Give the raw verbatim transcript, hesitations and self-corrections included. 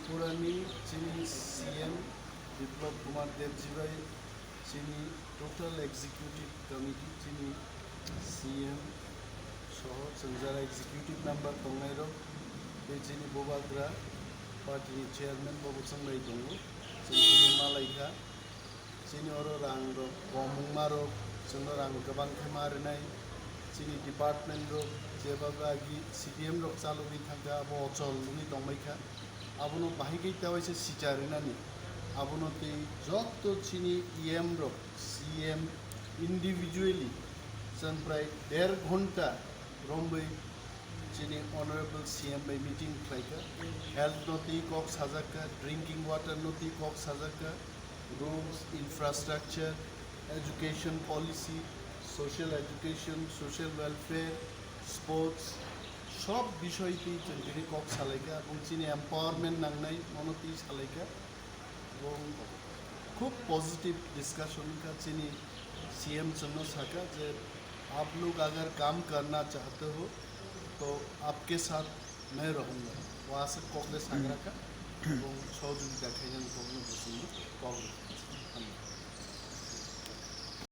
Purani chini C M Biplab Kumar Debji bai chini total executive committee chini C M soho chwng jara executive member tongnai rok tei chini bubagra party ni chairman bo bwswng bai tongo, chwng tini malaikha. Chini oro rang rok kom wngma rok, chwngno rang kwbang khe ma rwnai. Chini department rok jeba agi C D M rok chalogwi thangkha, abo ochol wngwi tongbaikha. Abono bahai khe ta waisa sicha rwnani. Abono tei joto chini E M rok, C M individually chwng prai der ghonta romwi chini honorable C M bai meeting khlaikha. Health no tei kok sajakka, drinking water no tei kok sajakka, roads, infrastructure, education policy, social education, social welfare, sports, sob bisoi tei chwng tini kok salaikha. Abong chini empowerment nangnai mono tei salaikha. Abong khub positive discussion wngkha. Chini C M chwngno sakha je, "Aap log agar kaam karna chahte ho, to aapke saath main rahunga." O aswk kok le sagra kha. Abong sohojogita khainani kokno bo chwngno kok rwkha.